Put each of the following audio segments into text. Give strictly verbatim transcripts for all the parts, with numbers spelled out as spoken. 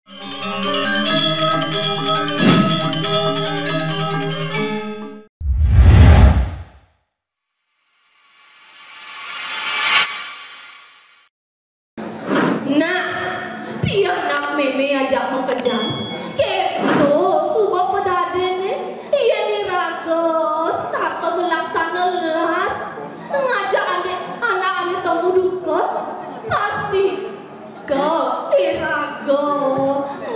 Nah, pianak mémé ajak makejang. Kéto suba padadéné, yén iraga setata malaksana las, ngajak ané, anak ané temu duka, pasti ka iraga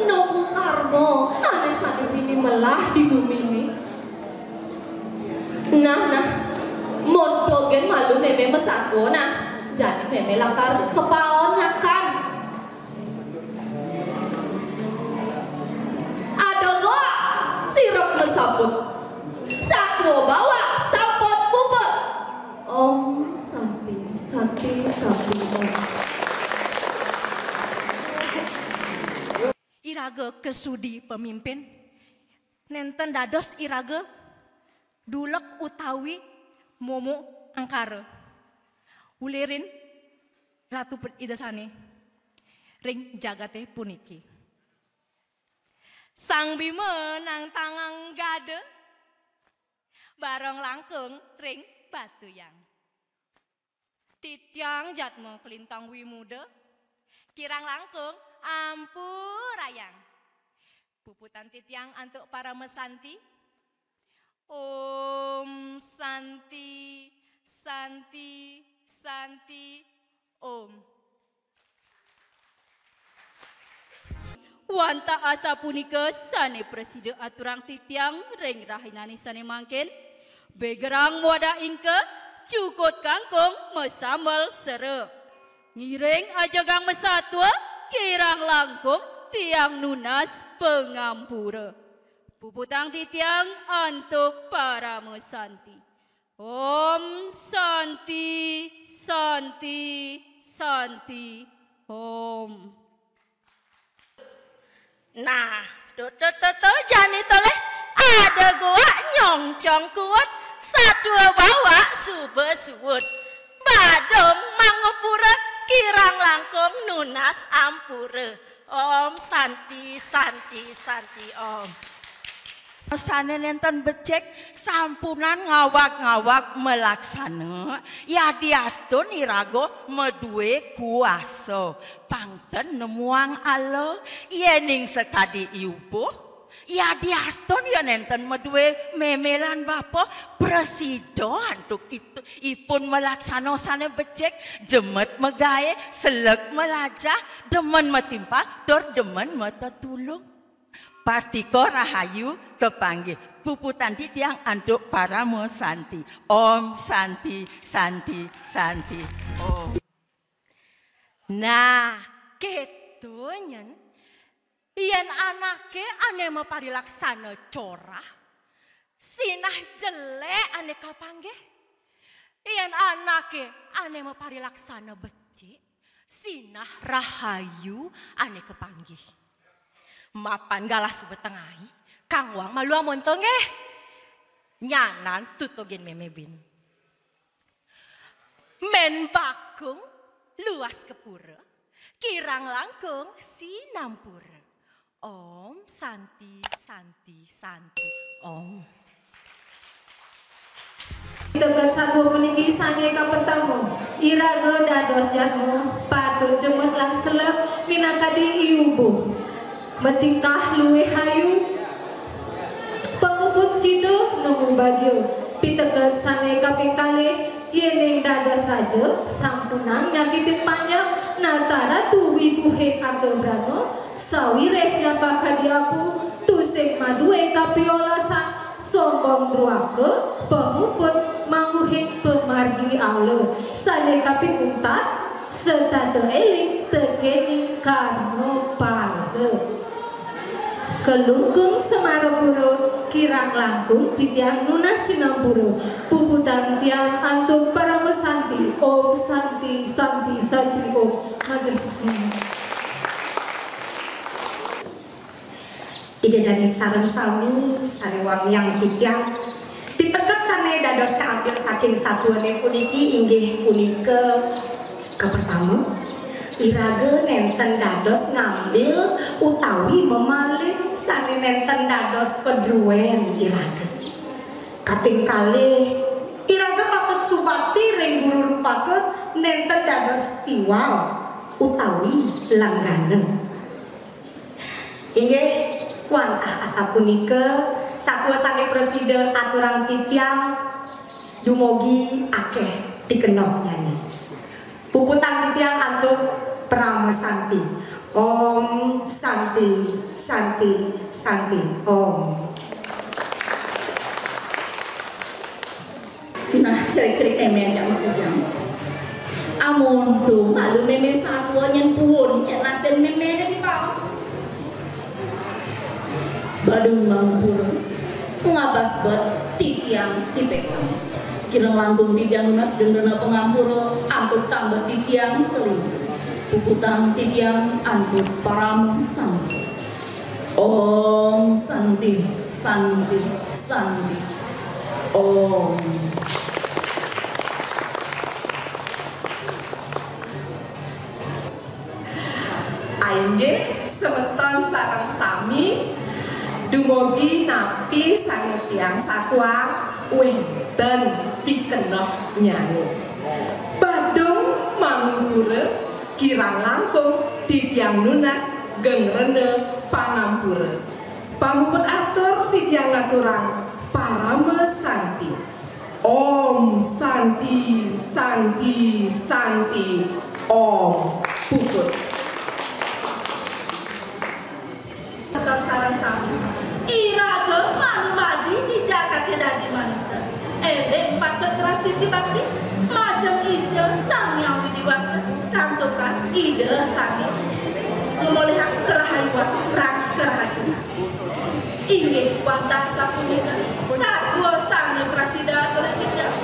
nemu karma ané sané pinih melah di guminé. Nah, nah, monto gén malu mémé masatua, nah. Jani mémé lakar kapaon ngakan. Ada goak sirep masaput. Satua bawak sampun puput. Om Santi, Santi, Santi, Om. Iraga kasudi pamimpin, nénten dados iraga duleg utawi momok angkara. Ulirin Ratu Ida sané ring jagaté puniki. Sang Bima nangtangang gada, barong langkung ring Batuyang. Titiang jadma kalintang wimuda, kirang langkung ampurayang. Puputang titiang antuk Parama Santi. Om Santi, Santi, Santi, Om. Wantah asapunika sané prasida aturang titiang ring rahinané sané mangkin. Begerang muadah ingka, cukut kangkung masambel sera. Ngiring ajegang masatua, kirang langkung tiang nunas pangampura. Puputang titiang antuk Parama Santi. Om Santi, Santi, Santi, Om. Nah, to, to, to, to, jani tolih ada goak nyongcong kuut, satua bawak suba suud. Badung mangupura, kirang langkung nunas ampura. Om Santi, Santi, Santi, Om. Sané nénten becik, sampunang ngawag-ngawag malaksana, yadiastun iraga madué kuasa, pang ten nemuang ala, yéning sakadi iubuh, yadiastun ya nénten madué mémé lan bapa, prasida antuk itu, ipun malaksana sané becik, jemet magaé, seleg malajah, demen matimpal, tur demen matetulung. Pastika rahayu kapanggih. Puputang titiang antuk Parama Santi. Om Santi, Santi, Santi, Om. Nah, kéto nyén, yén anaké ané maparilaksana corah, sinah jelék ané kapanggih. Yén anaké ané maparilaksana becik, sinah rahayu ané kapanggih. Mapan galah suba tengai, kanggoang malu amonto nggih. Nyanan tutugin mémé buin. Mén bakung luas ka pura, kirang langkung sinampura. Om Santi, Santi, Santi, Om. Teket satua puniki sané kapertama, iraga dados jadma patut jemet lan seleg minakadi iubuh. Matingkah luih ayu, panguput sida nemu bagia. Piteket sané kaping kalih, yéning dados raja, sampunang nyakitin panjak, nata ratu wibuhing arda brana, sawiréh nyapakadi apu, tusing madué kapiolasan, sombong druaka, panguput mangguhing pamargi ala. Sané kaping untat, setata éling tekéning karna pala. Kalungkung Semarapura, kirang langkung titiang nunas sinampura. Puputang tiang antuk Parama Santi. Om Santi, Santi, Santi, Om. Matur suksma. Ida dané sareng sami sané wangiang titiang. Piteket sané dados kaambil saking satuané puniki inggih punika, kapertama, Iraga nénten dados ngambil utawi mamalih sané nénten dados padruén iraga. Kaping kalih, iraga patut subakti ring guru rupaka nénten dados tiwal utawi langgana. Inggih, wantah asapunika, satua sané prasida aturang titiang dumugi akéh pikenohnyané. Puputang titiang antuk parama santi. Om Santi, Santi, Santi, Om. Nah, cerik-cerik mémé ajak makejang. Amonto malu mémé satua nyén puun, nyén nasin méméné di bawah. Badung Mangupura, ngabas bet titiang ipékang. Kirang langkung titiang nunas geng rena pangampura, antuk tambet titiang kalimbuh. Puputang titiang antuk parama santi. Om Santi, Santi, Santi, Om. Inggih, semeton sareng sami, dumugi napi sané tiang satuang wénten pikenohnyané. Badung Mangupura, kirang langkung titiang nunas geng rena pangampura. Pamuput atur titiang ngaturang parama santi. Om Santi, Santi, Santi, Om. Puput. Semeton sareng sami. Iraga manumadi di jagaté dadi manusa. Éling patut ngrastiti bakti, majeng Ida Sang Hyang Widhi Wasa, santukan Ida sané ngamolihang karahayuan ring karahajeng. Inggih wantah sapunika, satua sané prasida aturang titiang.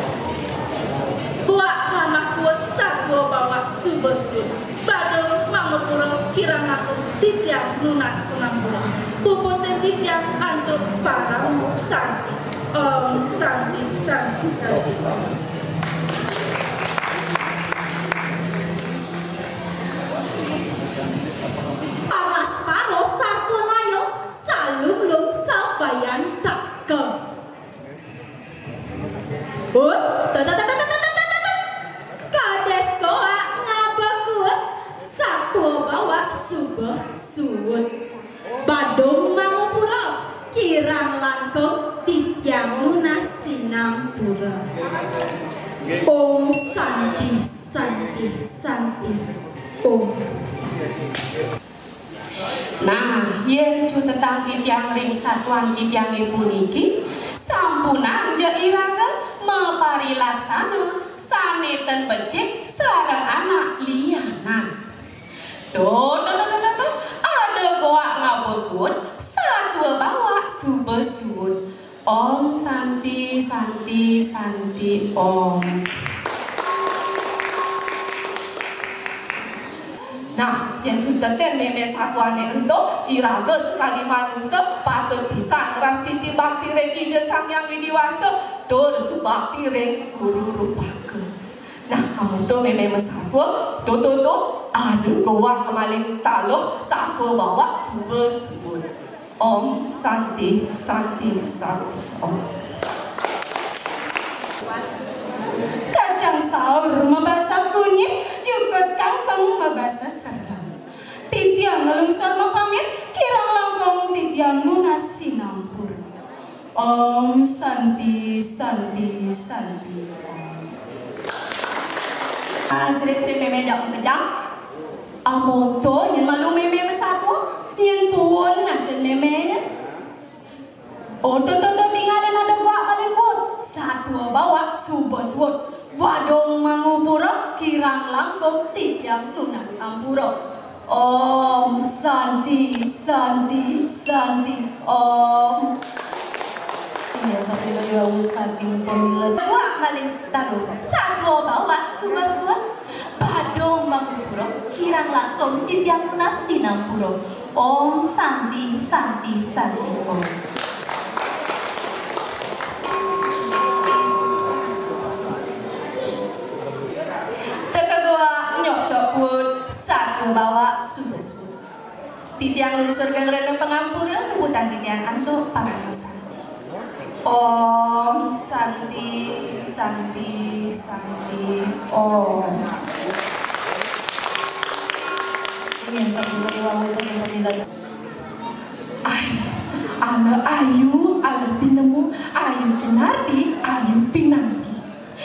Buat mamah kuut satua bawak suba suud. Badung Mangupura kirang langkung titiang nunas pangampura. Puputin titiang antuk parama santi. Om Santi, Santi, Santi, Om. Paras paro sarpanaya, salunglung sabayantaka. Ut, tut, tut, tut. Kadés goak ngaba kuut, satua bawak suba suud. Badung Mangupura, kirang langkung titiang nunas sinampura. Om Santi, Santi, Santi, Om. Nah, yén cutetang titiang ring satuan titiangé puniki, sampunang ja iraga maparilaksana sané ten becik sareng anak lianan. Tuh, tuh, tuh, tuh, tuh, tuh. Ada goak ngaba kuut, satua bawak suba suud. Om Santi, Santi, Santi, Om. Nah, yén cutetang mémé satuané ento, iraga sakadi manusa patut pisan ngrastiti bakti ring Ida Sang Hyang Widhi Wasa, tur subakti ring guru rupaka. Nah, amonto mémé masatua, tuh, tuh, tuh, ada goak malih taluh, satua bawak suba suud. Om Santi, Santi, Santi, Om. Kacang saur mabasa kunyit, jukut kangkung mabasa serem. Titiang nglungsur mapamit, kirang langkung titiang nunas sinampura. Om Santi, Santi, Santi, Om. Ah, cerik-cerik mémé ajak makejang. Amonto nyén malu mémé masatua, nyén puun nasin méméné. Otot-otot tingalin ada goak malih kuut. Satua bawak suba suud. Badung Mangupura kirang langkung titiang nunas ampura. Om Santi, Santi, Santi, Om. Iya, sampai beliau Santi pemila. Goak malih taluh. Satua bawak suba suud. Badung Mangupura kirang langkung titiang nunas sinampura. Om Santi, Santi, Santi, Om. Teka goak nyocok kuut, Santi. Titiang nunas geng rena pangampura, puputang titiang antuk paramasanti. Om Santi, Santi, Santi, Om. Ini yang satu lagi, wau, saya mau bilang. Ayu, anu ayu, anu tinemu, ayu kinarti, ayu pinanti.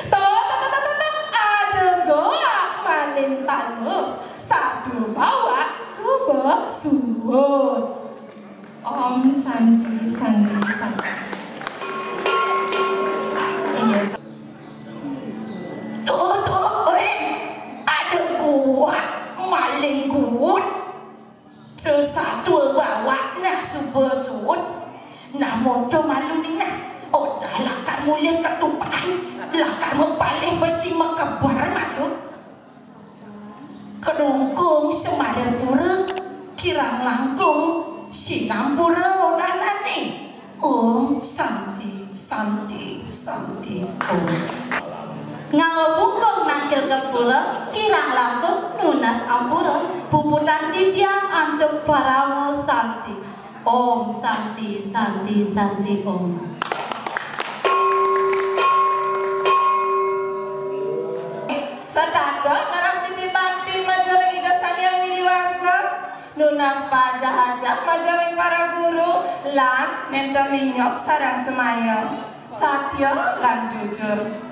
To, to, to, to, to, to, ada goak malin talu, satu bawa suba suud. Om Santi, Santi, Santi. Iya. Tuh, tuh, eh, ada goak malin goak. Sesatua bawa nak suba suud. Nah, moto malu ninah. Oh, dah lakar mulih ketupakan, lakar mapalih besi makeber malu. Kedungkung Semarapura, kirang langkung sinampura odanane. Om Santi, Santi, Santi, Om. Nganggo bungkung nangkil gapura, kirang langkung nunas ampura, puputang titiang antuk parama santi. Om Santi, Santi, Santi, Om. Setata ngrastiti bakti majeng Ida Sang Hyang Widi Wasa, nunas pajah-ajah majeng para guru, lan nenten minyok sareng semaya. Satya lan jujur.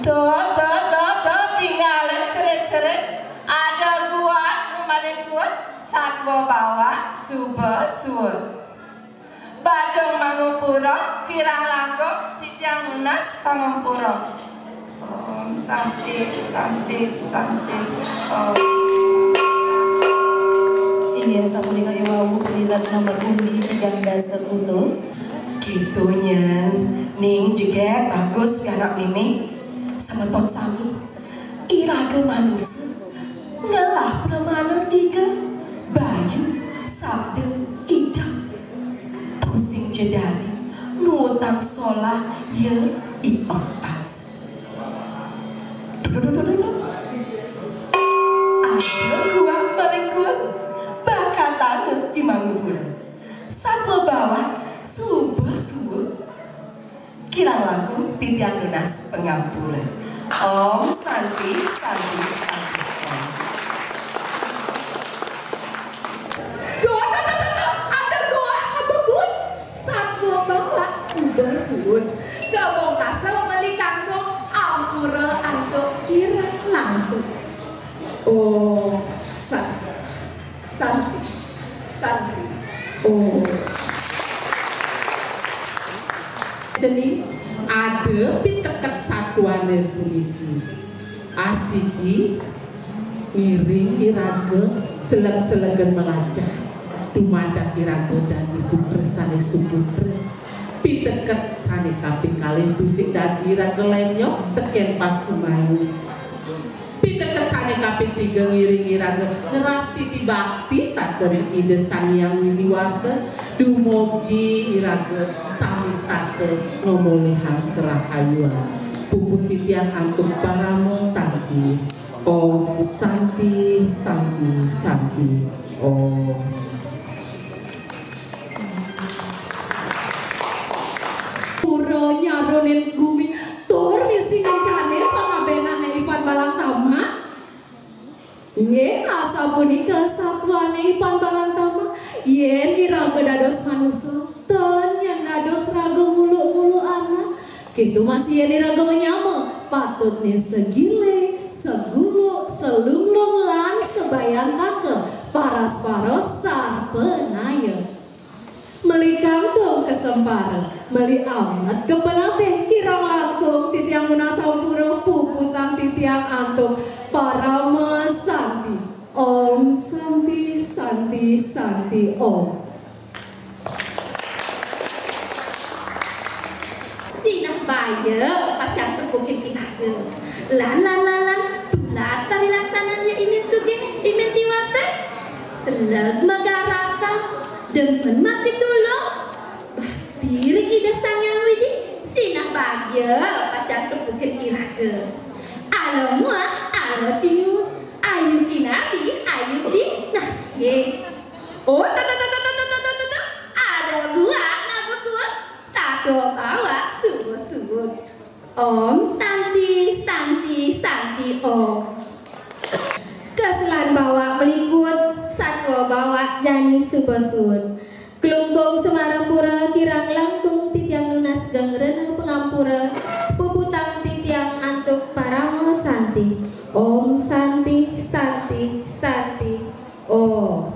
Tuh, tuh, tuh, tuh, tingalin cerik-cerik. Ada goak, malin goak, satwa bawa, suba suud. Badung mangampura, kirang langkung, titiang nunas pangampura. Om Santi, Santi, Santi, Om. Inggih, sapunika iwau penilat nomor undi tigang dasa utus. Gitu, nyen. Ning jegég bagus, anak mimih. Semeton sami. Iraga manusa. Ngelah pramana tiga. Bayu, sabda, idep. Tusing jedani. Nuutang solah, ya, iempas. Dudududududu. Ada goak malin goak, bakatana di Mangupura. Satwa bawa, suba suud. Kirang langkung titiang nunas pangampura. Om Santi, Santi, Santi, Om. Duh, duh, duh, duh, duh, ada goak ngebebut. Satwa bawa, suba suud. Kebong kasem meli kangkung, ampura antuk kirang langkung. Oh, Santi, Santi, Santi. Oh. Jani ada piteket satwane puniki. Asiki ngiring iraga seleg-selegen melajah. Dumadak iraga dadi putra sane suputra. Piteket sane kaping kalih tusing dadi iraga lenyok teken pasemayu. Piteket sane kaping tiga ngiring iraga ngrastiti bakti saking Ida Sang Hyang Widi Wasa, dumugi iraga sami setata ngamolihang kerahayuan. Puput titiang antuk parama santi. Om Santi, Santi, Santi, Om. Pura nyarunin gumi tur misi ngencane pangabenane Ipan Balang Tama. Inggih, asapunika satwane Ipan Balang Tama. Yen iraga dados manusa, ten yen dados raga ngulu-ngulu anak. Kintu masih yen iraga manyama, patutne segile, segulu, selunglung lan sebayantaka, paras-paros sarpanaya. Meli kangkung kasempara, meli amet kapanatih, kirang langkung titiang nunas ampura, puputang titiang antuk parama santi. Om Santi, Santi, Santi, Om. Sinah baya pacang tepukin iraga. Lan, lan, lan, lan, dulat parilaksanannya Imin Sugih, Imin Tiwasa. Seleg magarapan, demen mapitulung. Bakti ring Ida Sang Hyang Widi, sinah baya pacang tepukin iraga. Ala muah, ala tiur, Ayu kinardi, ayu kinardi. Oh, tuh, tuh, tuh, tuh, tuh, tuh, tuh, tuh, tuh. Ada buah, ngabuk-ngabuk. Satu bawa, subut-subut. Om Santi, Santi, Santi Om. Keselan bawa melikut, satwa bawa jani subasud. Kelungkung Semarapura kirang langkung titiang nunas geng rena pangampura, puputang titiang antuk parama santi. Om Santi, Santi, Santi Om.